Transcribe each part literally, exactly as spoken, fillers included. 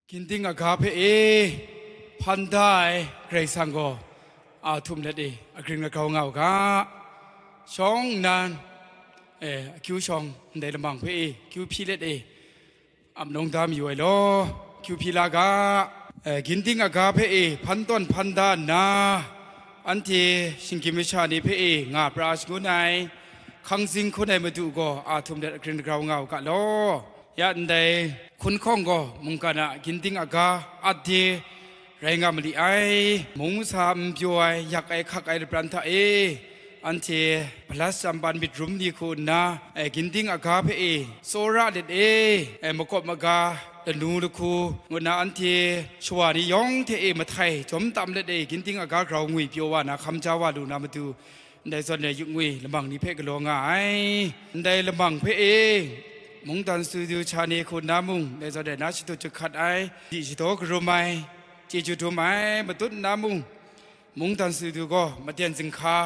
Ginding aga hpe e hpan da ai Karai Kasang gaw a htum let e agring lagrau nga u ga. Shawng nnan, e, akyu shawng ndai lamang hpe e akyu hpyi let e ap nawng da mayu ai law, akyu hpyi la ga. E, ginding aga hpe e hpan tawn hpan da nna, anhte shinggyim masha ni hpe e nga pra shangun ai, hkangzing hkun ai Madu gaw a htum let agring lagrau nga u ga law. Ya ndai hkun hkawng gaw mungkan a ginding aga at de rai nga ma li ai. Mung masa n pyaw ai, yak ai, hkak ai lapran hta e, anhte Balas Jampan myit rum ni hku nna, e, ginding aga hpe e tsawra let e, e, makawp maga, lanu lahku ngu nna anhte shawa ni yawng hte e mahtai jawm tam let e, ginding aga grau ngwi pyaw wa na, hkam ja wa lu na matu, ndai zawn e yuk ngwi lamang ni hpe galaw nga ai. Ndai lamang hpe e, mungdan studio cha ni hku nna mung, ndai zawn e na shadut jahkrat ai, di shadaw karum ai, chyeju dum ai, matut nna mung, mungdan studio gaw maden zinghka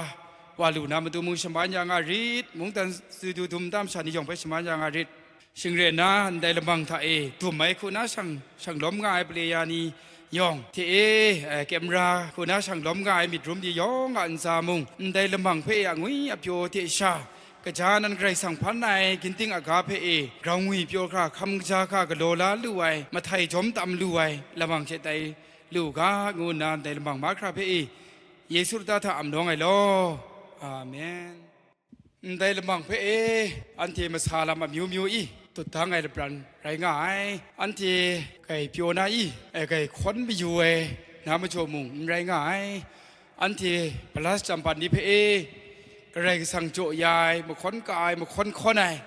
wa lu na matu mung shaman ya nga rit, mungdan studio dum tam sha ni yawng hpe shaman ya nga rit. Shing re nna, ndai lamang hta e dum ai hku na shang, shang lawm nga ai pale ya ni yawng hte e, eh, camera hku na shang lawm nga ai myit rum ni yawng a ntsa mung, ndai lamang hpe e angwi apyaw hte sha, kaja nan Karai Kasang hpan ai ginding aga hpe e grau ngwi pyaw hkra, hkam kaja hkra galaw la lu ai, mahtai jawm tam lu ai lamang hte tai lu u ga, ngu nna ndai lamang mahkra hpe e Yesu lata hta am nawng ai law. Amen. Ndai lamang hpe e, anhte masa lam amyu myu i tut dang ai lapran rai nga ai. Anhte grai pyaw na i, eh, grai hkawn mayu ai na majaw mung n rai nga ai. Anhte Balas Jampan ni hpe e, Karai Kasang jaw ya ai, mahkawn ka ai, mahkawn hkawn ai,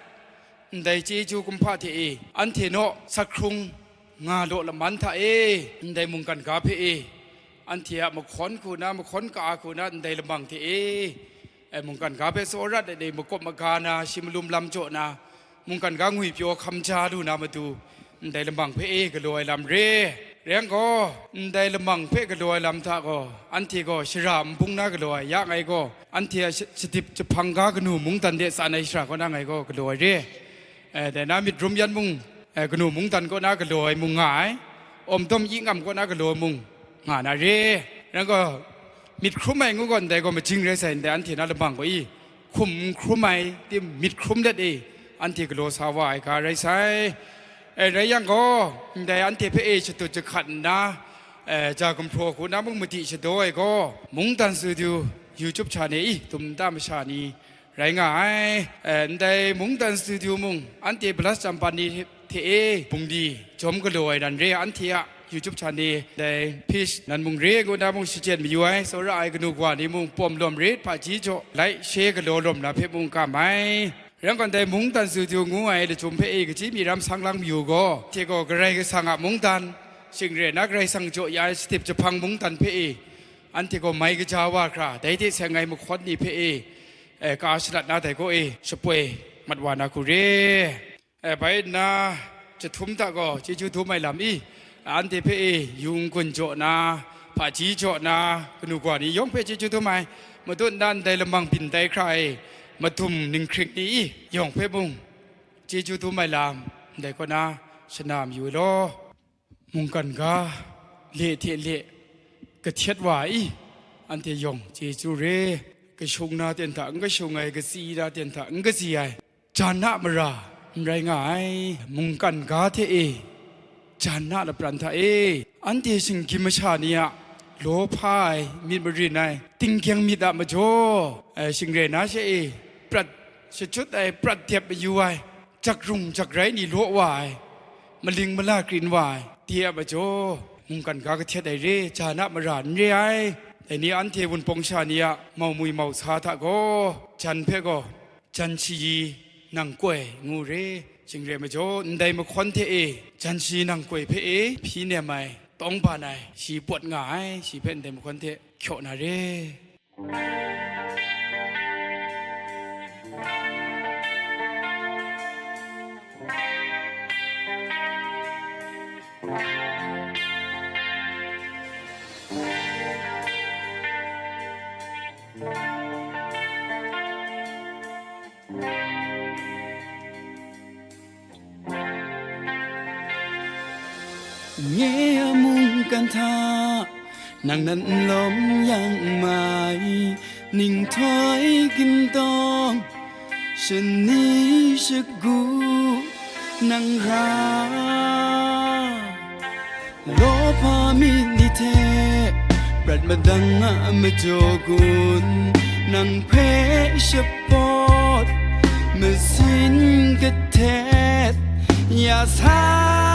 ndai chyeju kumhpa hte e, anhte naw sak hkrung nga law laman hta e, ndai mungkan ga hpe e, anhte a mahkawn hku na, mahkawn ka hku na, ndai lamang hte e, e, mungkan ga hpe tsawra let e, makawp maga na, shi malum lam jaw na, mungkan ga ngwi pyaw hkam ja lu na matu, ndai lamang hpe e galaw ai lam re. Rai yang gaw, ndai lamang hpe galaw ai lam hta gaw, anhte gaw shara nbung na galaw ai, ya ngai gaw, anhte a sha-, shadip jahpang ga kanu mungdan de tsan ai shara kaw na ngai gaw galaw ai re. Eh, dai na myit rum yan mung, eh, kanu mungdan kaw na galaw ai mung nga ai, awm dawm yi ngam kaw na galaw ai mung nga na re. Rai gaw, myit hkrum ai ngu gaw ndai gaw majing rai sai ndai, anhte na lamang gaw i, hkum n hkrum ai, tim myit hkrum let e, anhte galaw sa wa ai ga rai sai. Eh, rai yang gaw, ndai anhte hpe e shadut jahkrat nna, eh, ja gumhpraw hku na mung madi shadaw ai gaw, mungdan studio YouTube channel i, dum nta masha ni, rai nga ai. Eh, ndai mungdan studio mung, anhte Balas Jampan ni hte e bungli jawm galaw ai nan re, anhte a YouTube channel ndai page nan mung re, ngu na mung shachyen mayu ai, tsawra ai kanu kawa ni mung pawm lawm rit, hpaji jaw, like, share galaw lawm na hpe mung kam ai. Rai yang gaw, ndai mungdan studio ngu ai lachyum hpe e kachyi mi ram sang lang mayu gaw, hte gaw Karai Kasang a mungdan, shing re na Karai Kasang jaw ya ai shadip jahpang mungdan hpe e, anhte gaw mai kaja wa hkra, dai hte seng ai mahkawn ni hpe e, eh, ka shalat na dai gaw e, shapoi mat wa na hku re. Eh, bai nna, jahtum hta gaw chyeju dum ai lam i, anhte hpe e, yung gun jaw na, hpaji jaw na, kanu kawa ni yawng hpe chyeju dum ai, matut nna ndai lamang byin tai hkra e, madum ninghkring ni i, yawng hpe mung, chyeju dum ai lam, ndai kaw na shana mayu ai law. Mungkan ga le hte le kahtet wa ai i, anhte yawng chyeju re, kashung na ten hta n kashung ai, katsi na ten hta n katsi ai, jan a mara n rai nga ai, mungkan ga hte e jan a lapran hta e, anhte shinggyim masha ni a law hpa ai, myit marin ai, tinggyeng myit a majaw, eh, shing re na she e, prat shachyut ai, prat dep mayu ai, jak rung jak rai ni law wa ai, maling mala krin wa ai, de a majaw, mungkan ga kahtet ai re, jan a mara n re ai. Dai ni anhte Wunpawng sha ni a mau mwi mau sa hta gaw, jan hpe gaw, jan shayi nang koi ngu re, shing re majaw, ndai mahkawn hte e, jan shayi nang koi hpe e, hpyi nem ai, tawng ban ai, shi pawt nga ai, shi hpe ndai mahkawn hte hkyaw na re. Nye a mungkan hta, nang nan lawm yang mai, ninghtoi gindawng, shani shagu nang ra. Lawhpa myit ni hte prat madang a majaw gun, nang hpe shapawt masin kahtet ya sai.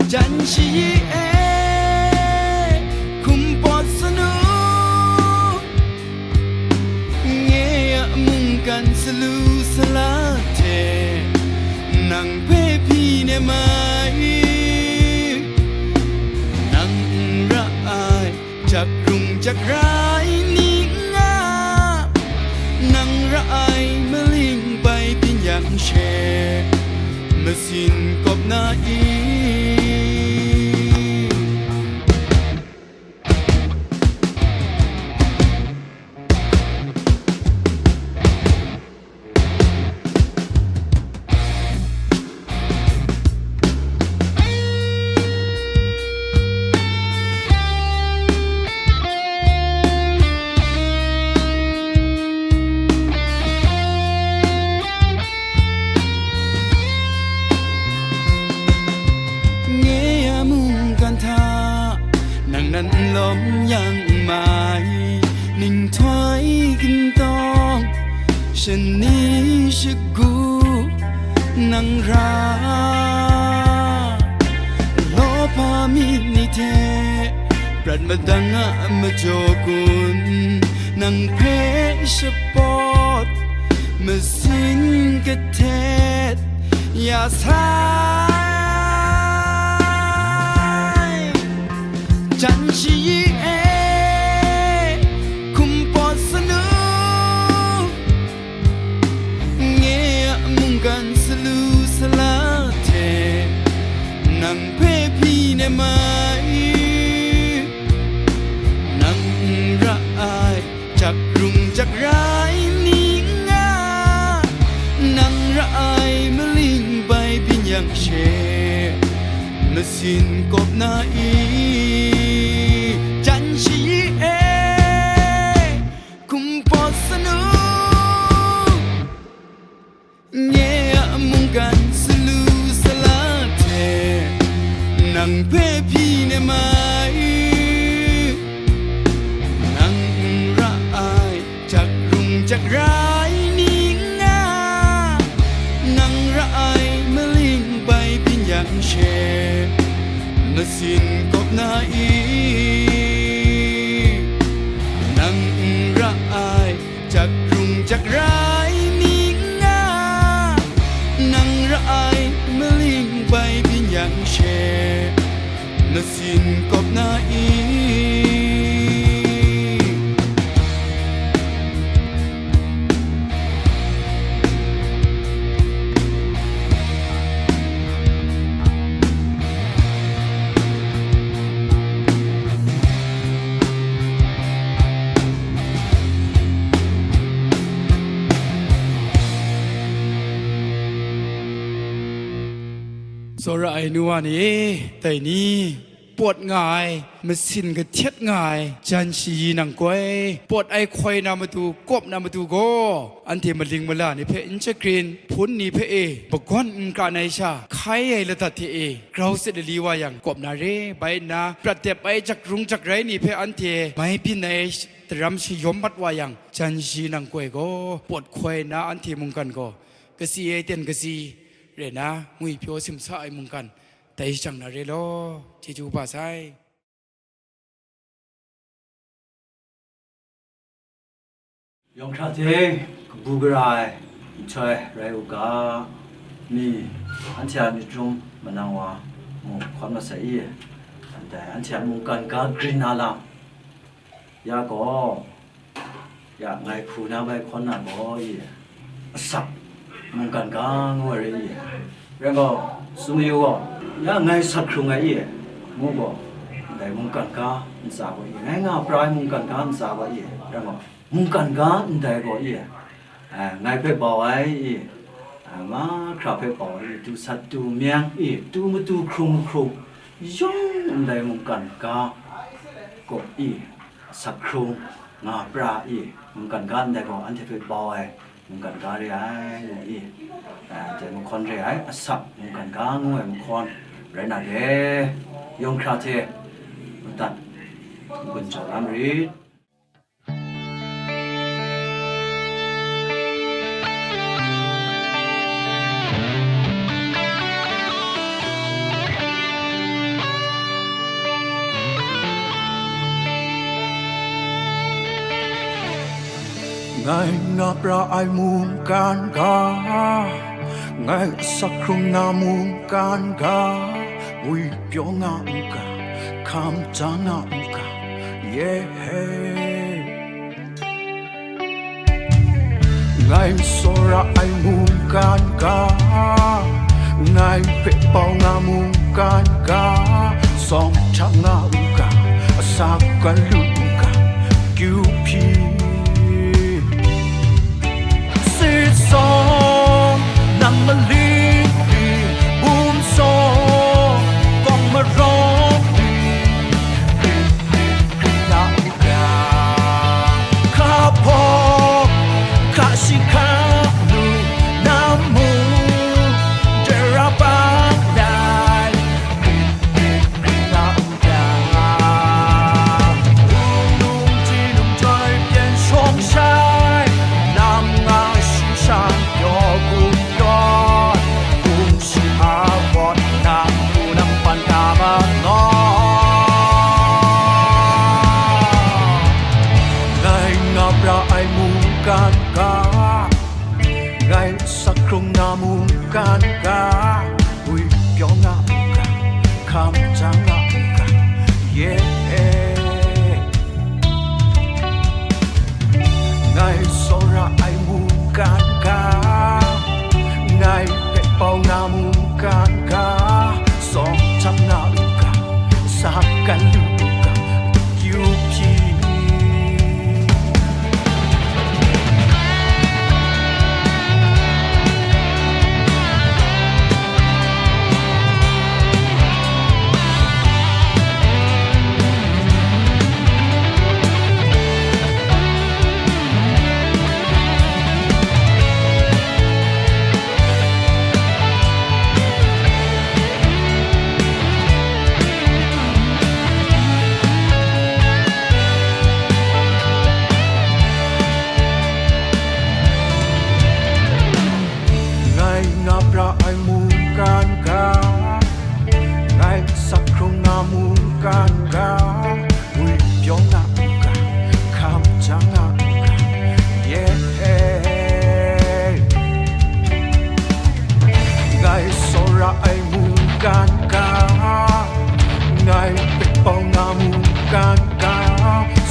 Jan shayi e hkum pawt sanu, nye a mungkan salu sala hte nang hpe hpyi nem ai. Nang n ra ai, jak rung jak rai ning a, nang ra ai maling bai byin yang she, masin kawp na i? Nye a mungkan hta, nang nan lawm yang mai, ninghtoi gindawng, shani shagu nang ra. Lawhpa myit ni hte prat madang a majaw gun, nang hpe shapawt masin kahtet ya sai. Jan shayi e hkum pawt sanu, nye a mungkan salu sala hte nang hpe hpyi nem ai. Nang n ra ai, jak rung jak rai ning a, nang ra ai maling bai byin yang she, masin kawp na i? Jan shayi e hkum pawt sanu, nye a mungkan salu sala hte nang hpe hpyi nem ai. Nang n ra ai, jak rung jak rai ning a, nang ra ai maling bai byin yang she, masin kawp na i? Nang n ra ai, jak rung jak rai ning a, nang ra ai maling bai byin yang she, masin kawp na i? Tsawra ai nu wa ni, dai ni, pawt nga ai, masin kahtet nga ai, jan shayi nang gaw, pawt ai hkoi na matu, kawp na matu gaw, anhte maling mala ni hpe n shagrin, hpun ni hpe e, magawn n kra ai sha, hkai ai ladat hte e, grau sit lali wa yang, kawp na re, bai nna, prat dep ai jak rung jak rai ni hpe anhte mai byin ai, daram shayawm mat wa yang, jan shayi nang gaw, pawt hkoi na anhte mungkan gaw, katsi ai ten katsi, rai nna, ngwipyaw simsa ai mungkan, dai shajang na re law, chyeju kaba sai. Yawng hkra hte kabu gara ai nhtoi rai u ga, mi anhte a myit rum manang wa mu hkawn masai i, ndai anhte a mungkan ga grin na lam ya gaw, ya, ngai hku na bai hkawn na gaw i, asak mungkan ga ngu ai re i, rai gaw, tsun mayu gaw, ya, ngai sak hkrung ai i, ngu gaw, ndai mungkan ga ntsa gaw i, ngai nga pra ai mungkan ga ntsa gaw i, rai gaw, mungkan ga ndai gaw i, eh, ngai hpe bau ai i, A, mahkra hpe bau ai, tu sat tu meng i, tu matu hkrung mahkrung, yawng ndai mungkan ga, kawp i, asak hkrung nga pra i, mungkan ga ndai gaw anhte hpe bau ai mungkan ga re ai, ngu i, a, ndai mahkawn re ai, asak mungkan ga ngu ai mahkawn rai na re, yawng hkra hte madat n-gun jaw la marit. Ngai nga pra ai mungkan ga, ngai asak hkrung na mungkan ga, ngwipyaw nga u ga, hkam ja nga u ga, ye. Ngai tsawra ai mungkan ga, ngai hpe bau nga mungkan ga, sawng hta nga u ga, asak galu u ga, kyu hpyi. Sit sawng, nang maling pyi, bum sawng, kawng marawng pyi, hkrit hkrit hkrit na u ga, hka hpawng, hka shi hka nu, na mung, dara bang lai, hkrit hkrit hkrit na u ga, wungnung hti num joi pyen shawng shai, nang nga shi shan pyaw gun yawn, hpung shi a pawt nang hku nang pan ka ma naw. Ngai nga pra ai mungkan ga, ngai asak hkrung na mungkan ga, ngwipyaw nga u ga, hkam ja nga u ga, ye. Ngai tsawra ai mungkan ga, ngai hpe bau nga mungkan ga, sawng hta nga u ga, asak galu u ga, kyu hpyi. Ngai nga pra ai mungkan ga, ngai asak hkrung na mungkan ga, ngwipyaw nga u ga, hkam ja nga u ga, ye. Ngai tsawra ai mungkan ga, ngai hpe bau nga mungkan ga,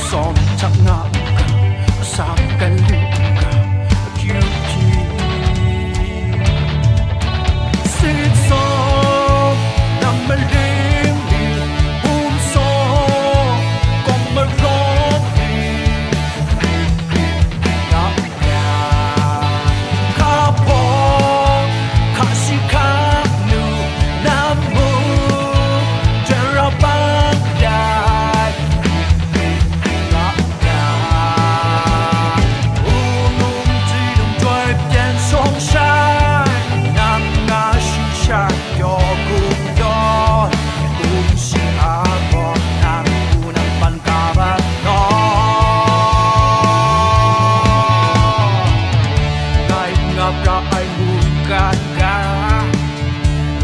sawng hta nga u ga, asak galu u ga, akyu hpyi. Sit sawng, nang maling mi, bum sawng, kawng marawng mi, hkrit hkrit hkrit na u ga, hka hpawng, hka shi hka nu, na mung, dara bang lai, hkrit hkrit hkrit na u ga, wungnung hti num joi pyen shawng shai, nang nga shi shan pyaw gun yawn, hpung shi a pawt nang hku nang pan ka ma naw. Ngai nga pra ai mungkan ga,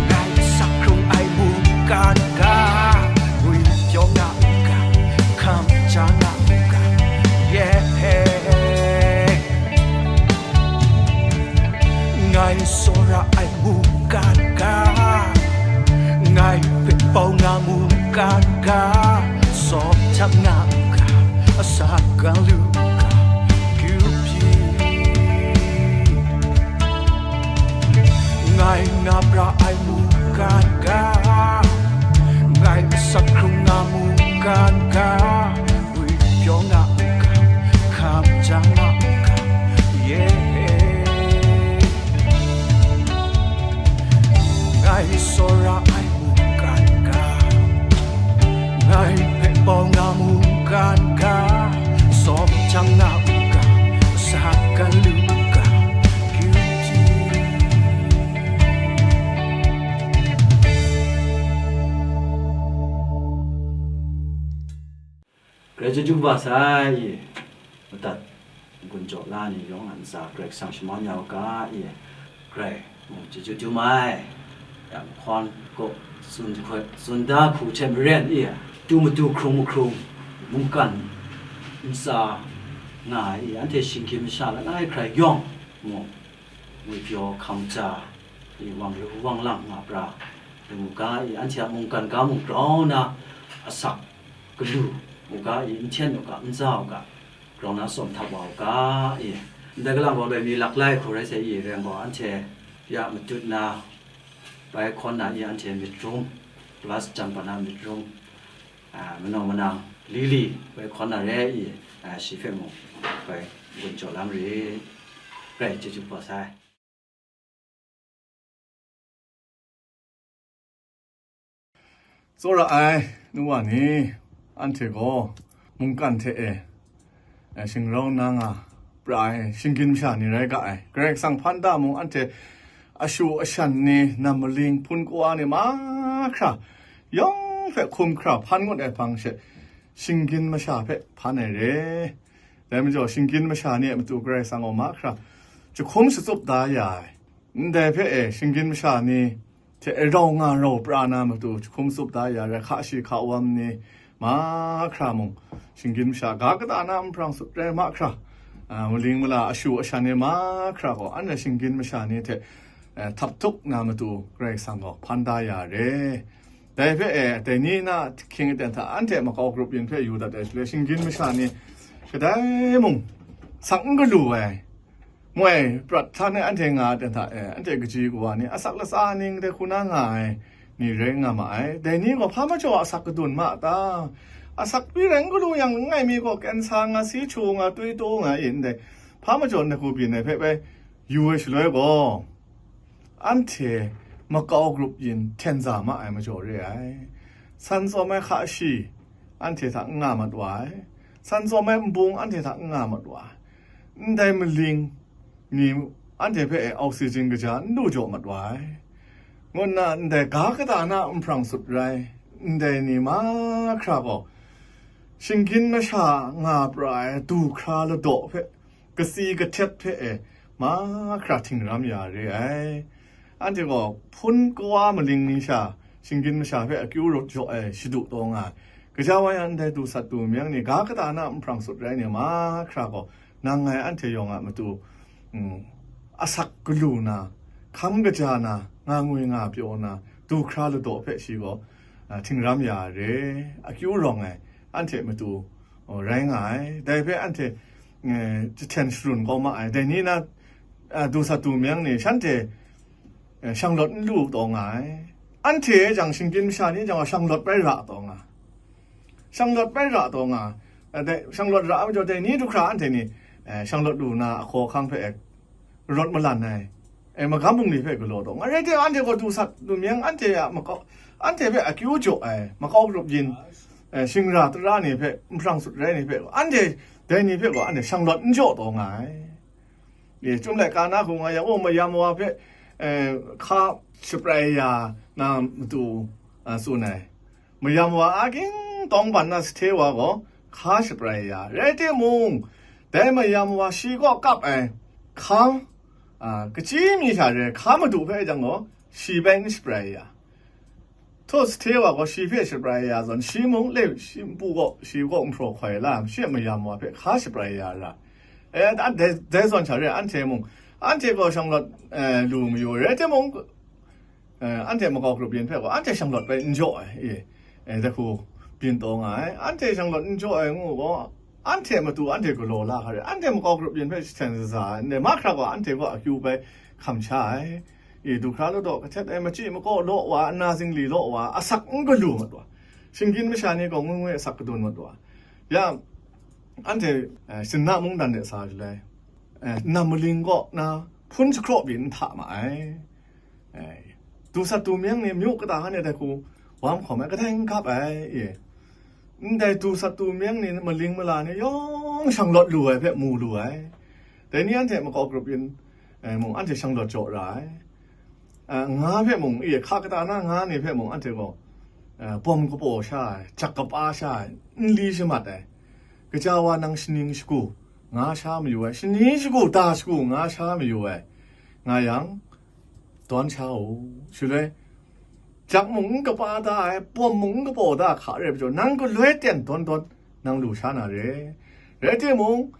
ngai asak hkrung ai mungkan ga, ngwipyaw nga u ga, hkam ja nga u ga, ye. Ngai tsawra ai mungkan ga, ngai hpe bau nga mungkan ga, sawng hta nga u ga, asak galu u ga, kyu hpyi. Ngai nga pra ai mungkan ga, ngai asak hkrung na mungkan ga, ngwipyaw nga u ga, hkam ja nga u ga, ye. Chyeju kaba sai i, madat gun jaw la ni yawng a ntsa Karai Kasang shaman ya u ga i, Karai mung chyeju dum ai. Ya mahkawn kaw tsun hkoi, tsun da hku hte maren i, tu matu hkrung mahkrung, mungkan ntsa nga ai i, anhte shinggyim masha langai hkrai yawng mung, ngwipyaw hkam ja i, wang lu wang lang nga pra lu mu ga i, anhte a mungkan ga mung grau na asak galu mu ga i, n hten u ga, n za u ga, grau na tsawm htap wa u ga i, ndai galang gaw loi mi lak lai hku rai sai i, rai gaw anhte ya matut na bai hkawn na i, anhte myit rum, plus jan pan na myit rum, a, manaw manang li li bai hkawn na re i, a, shi hpe mung bai gun jaw lang re, rai chyeju kaba sai. Tsawra ai nu wa ni, anhte gaw mungkan hte e, e, shingrau na nga pra ai shinggyim masha ni rai ga ai. Karai Kasang hpan da mung, anhte ashu ashan ni, nam maling, hpun kawa ni mahkra yawng hpe hkum hkra hpan ngut ai hpang she, shinggyim masha hpe hpan ai re. Dai majaw, shinggyim masha ni a matu Karai Kasang gaw mahkra jahkum shatsup da ya ai. Ndai hpe e, shinggyim masha ni hte e rau nga rau pra na matu jahkum tsup da ya ai, hka shi hka wam ni mahkra mung, shinggyim masha ga kata na nphrang sut rai mahkra, a, maling mala ashu ashan ni mahkra gaw, anhte shinggyim masha ni hte, e, htap tuk na matu Karai Kasang gaw hpan da ya re. Dai hpe e, dai ni na hkying aten hta anhte makau grup yin hpe yu dat ai shaloi, shinggyim masha ni kadai mung sak n galu ai, moi prat htan e anhte nga ai ten hta e, anhte kaji kawa ni, asak latsa ning de hku na nga ai ni rai nga ma ai. Dai ni gaw hpa majaw asak kadun ma a ta? Asak pi rai n galu yang, langai mi gaw kensa nga, si htu nga, tui taw nga, i ndai hpa majaw ndai hku byin ai hpe bai yu ai shaloi gaw, anhte makau grup yin hten za ma ai majaw re ai. San tsawm ai hka shi anhte hta n nga mat wa ai. San tsawm ai nbung anhte hta n nga mat wa ai. Ndai maling ni anhte hpe e oxygen kaja n du jaw mat wa ai, ngu nna ndai ga kata na nphrang sut rai, ndai ni mahkra gaw shinggyim masha nga pra ai du hkra ladaw hpe, katsi kahtet hpe e mahkra htingram ya re ai. Anhte gaw hpun kawa maling ni sha shinggyim masha hpe akyu rawt jaw ai shadu taw nga ai. Gaja wa yang, ndai du sat du meng ni ga kata na nphrang sut rai ni mahkra gaw, nang ngai anhte yawng a matu, mm, asak galu na, hkam kaja na, nga ngwi nga pyaw na, du hkra ladaw hpe shi gaw, a, htingram ya re, akyu rawng ai, anhte matu, o, rai nga ai. Dai hpe anhte, e, jahten sharun kau ma ai. Dai ni na, a, du sat du meng ni shanhte, e, shanglawt n lu taw nga ai. Anhte e jang, shinggyim masha ni jang gaw shanglawt bai ra taw nga. Shanglawt bai ra taw nga. E, dai, shanglawt ra ai majaw, dai ni du hkra anhte ni, e, shanglawt lu na ahkaw ahkang hpe, e, rawt malan ai, e, magam bungli hpe galaw taw nga. Rai timung, anhte gaw du sat du meng, anhte a makau, anhte hpe akyu jaw ai makau grup yin, e, shingra tara ni hpe, nphrang sut rai ni hpe, anhte dai ni hpe gaw anhte shanglawt n jaw taw nga ai. E, Chyum laika na hku nga yang, o, mayam wa hpe, e, hka shabrai ya na matu, a, tsun ai. Mayam wa a ging tawng ban na sahte wa gaw hka shabrai ya. Rai timung, dai mayam wa shi kaw kap ai hka, a, kachyi mi hta re ai hka madu hpe jang gaw, shi bai n shabrai ya. Htaw sahte wa gaw shi hpe shabrai ya zawn, shi mung le shi npu kaw, shi kaw nhpraw hkoi la, shi a mayam wa hpe hka shabrai ya ra. E, dai, dai zawn sha re, anhte mung, anhte gaw shanglawt, e, lu mayu, rai timung, e, anhte makau grup yin hpe gaw, anhte shanglawt bai n jaw ai, e, e, dai hku byin taw nga ai. Anhte shanglawt n jaw ai ngu gaw, anhte matu anhte galaw la hkra, anhte makau grup yin hpe jahten shaza ai, ndai mahkra gaw anhte gaw akyu bai hkam sha ai. E, du hkra ladaw kahtet ai, machyi makaw law wa, nna zingli law wa, asak n galu mat wa, shinggyim masha ni gaw ngwi ngwi asak kadun mat wa. Ya, anhte, e, Sinna mungdan de sa jai, e, nam maling kaw na hpun jahkraw byin n hta ma ai. E, du sat du meng ni myu kata ni dai hku wam hkawm ai, kadai n gap ai, e. Ndai du sat du meng ni maling mala ni yawng shanglawt lu ai hpe mu lu ai. Dai ni anhte makau grup yin, e, mung anhte shanglawt jaw ra ai. A, nga hpe mung, e, hka kata na nga ni hpe mung anhte gaw, e, bawm kapaw sha ai, jak kapa sha ai, nli shamat ai. Kaja wa nang shaning shagu nga sha mayu ai, shaning shagu ta shagu nga sha mayu ai, nga yang, dawn sha u. Shaloi, jak mung n kapa da ai, pawm mung n kapaw da ai hka rai majaw, nang galoi ten dawn dawn nang lu sha na re. Rai timung,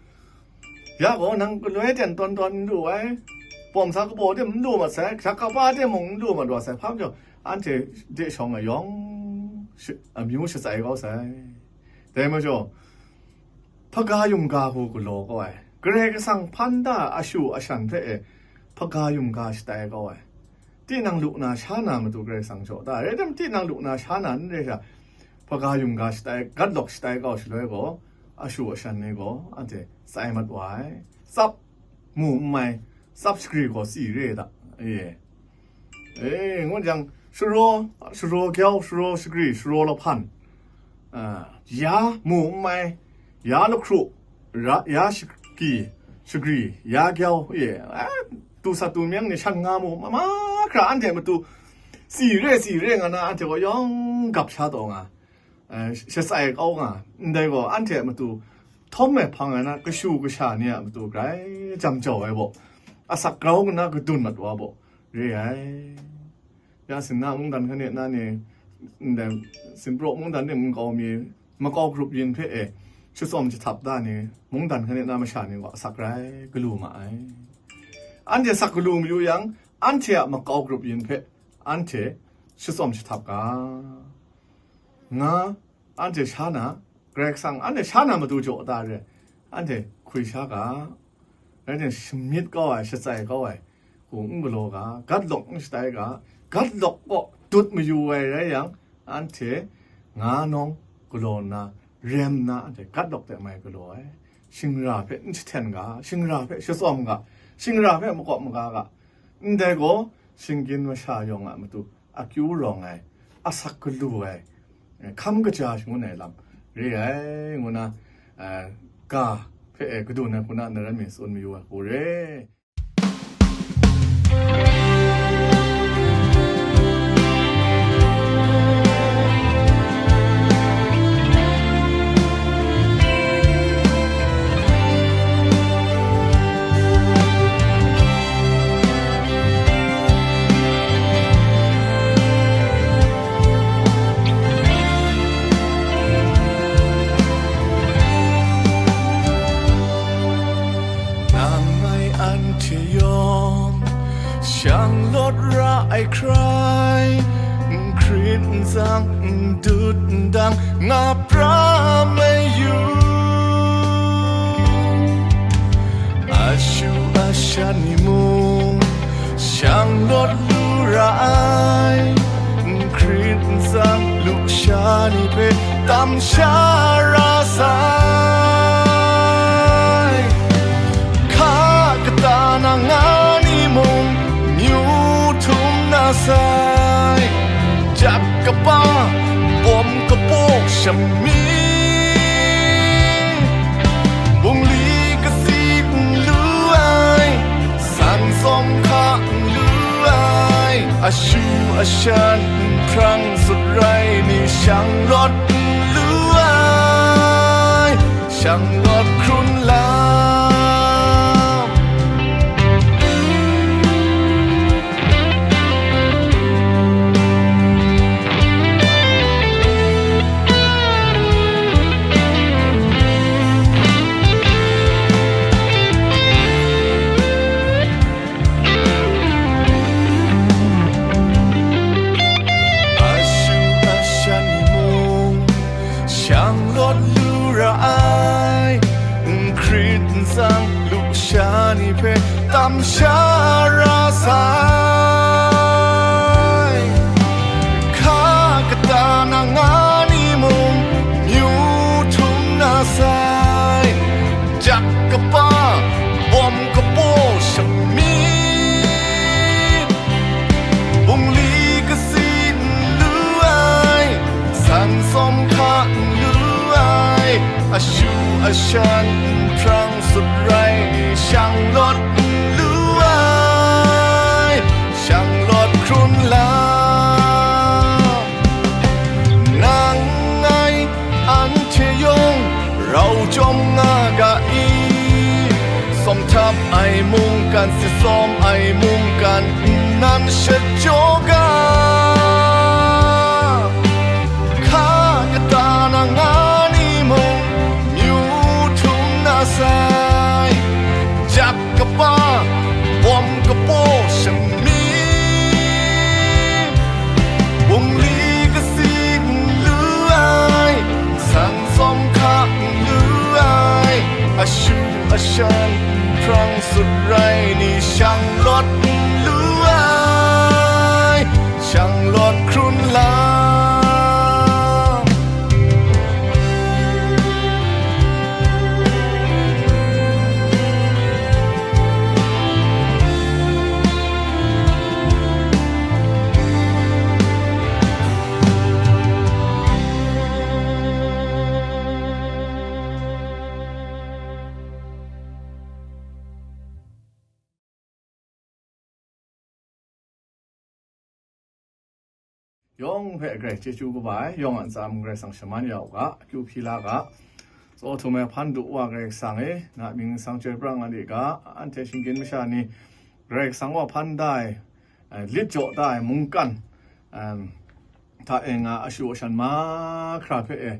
ya gaw nang galoi ten dawn dawn n lu ai, pawm sa kapaw de n lu mat sai, jak kapa de mung n lu mat wa sai, hpa majaw, anhte de shawng ai yawng shi-, amyu shatsai kau sai. Dai majaw, hpaga yum ga hku galaw kau ai, Karai Kasang hpan da ai ashu ashan hpe e hpaga yum ga shatai kau ai, tinang lu na sha na matu Karai Kasang jaw da ai, rai tim, tinang lu na sha na n re sha, hpaga yum ga shatai, gat lawk shatai kau shaloi gaw, ashu ashan ni gaw anhte tsai mat wa ai, tsap mu n mai, tsap shagri gaw tsi re da, e. E, ngut jang, sharaw, sharaw gyau, sharaw shagri, sharaw lahpan, a, ya mu n mai, ya lahkru, ra, ya shagri, shagri, ya gyau, e, a, tu sat tu meng ni shan nga mu, ma, mahkra anhte matu, tsi re, tsi re nga na, anhte gaw yawng gap sha taw nga, e, shatsai kau nga, ndai gaw, anhte matu, htawm ai hpang ai na, kashu kasha ni a matu grai jam jau ai baw, asak grau nna kadun mat wa baw, re ai. Ya sinna mungdan hkani na ni, ndai sinpraw mungdan ni nkau mi, makau grup yin hpe e, shatsawm jahtap da ni, mungdan hkani na masha ni gaw asak rai galu ma ai. Anhte sak galu mayu yang, anhte a makau grup yin hpe anhte shatsawm jahtap ga, nga, anhte sha na, Karai Kasang, anhte sha na matu jaw da re, anhte hkwi sha ga, rai timung, shamyit kau ai, shatsai kau ai, hku n galaw ga, gat lawk n shatai ga, gat lawk kaw dut mayu ai rai yang, anhte nga nawng galaw nna, rem nna, anhte gat lawk de mai galaw ai, shingra hpe n jahten ga, shingra hpe shatsawm ga, shingra hpe makawp maga ga, ndai gaw, shinggyim masha yawng a matu akyu rawng ai, asak galu ai, hkam kaja shangun ai lam re ai, ngu na, eh, ga hpe, eh, kadun ai hku na, na rai mi tsun mayu ai hku re. Nang ngai anhte yawng, shang lawt ra ai hkrai, n hkrit n tsang, n dut n dang, nga pra mayu. Ashu ashan ni mung, shang lawt lu ra ai, n hkrit n tsang, lusha ni hpe tam sha ra sai. Hka kata na nga ni mung, myu htum na sai, jak kapa, bawm kapaw shamyit, bungli kasi n lu ai, san tsawm hka n lu ai, ashu ashan nhprang sut rai ni, shang lawt n lu ai, shang lawt hkrun lam. Ashu ashan ni mung, shang lawt lu ra ai, n hkrit n tsang, lusha ni hpe tam sha ra sai. Hka kata na nga ni mung, myu htum na sai, jak kapa, bawm kapaw shamyit, bungli kasi n lu ai, san tsawm hka n lu ai, ashu ashan nhprang sut rai ni, shang lawt n lu ai, Sitsawm ai mungkan nnan shajaw ga, hka kata na nga ni mung, myu htum na sai, jak kapa, bawm kapaw shami, bungli kasi n lu ai, san tsawm hka n lu ai, ashu ashan n hprang sut rai ni shang lawt n lu ai, shang lawt hkrun lang. Yawng hpe grai chyeju kaba ai, yawng a ntsa mung Karai Kasang shaman ya u ga, akyu hpyi la ga, tsaw htum ai hpan du wa Karai Kasang e, na mying nsang chyoi pra nga li ga, anhte shinggyim masha ni Karai Kasang wa hpan da ai, eh, lit jaw da ai mungkan, em, hta e nga ashu ashan mahkra hpe e,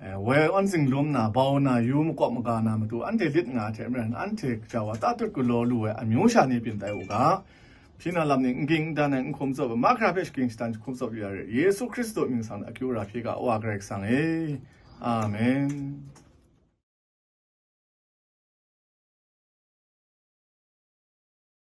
eh, woi awn zinglum na, bau na, yu makawp maga na matu anhte lit nga ai hte maren, anhte kaja wa tatut galaw lu ai amyu sha ni byin tai u ga, hpyi na lam ni n ging n dan ai n hkum tsawp ai mahkra hpe shagying shadan hkum tsawp yu ya re. Yesu Hkristu mying sang akyu ra hpyi ga, Wa Karai Kasang e. Amen.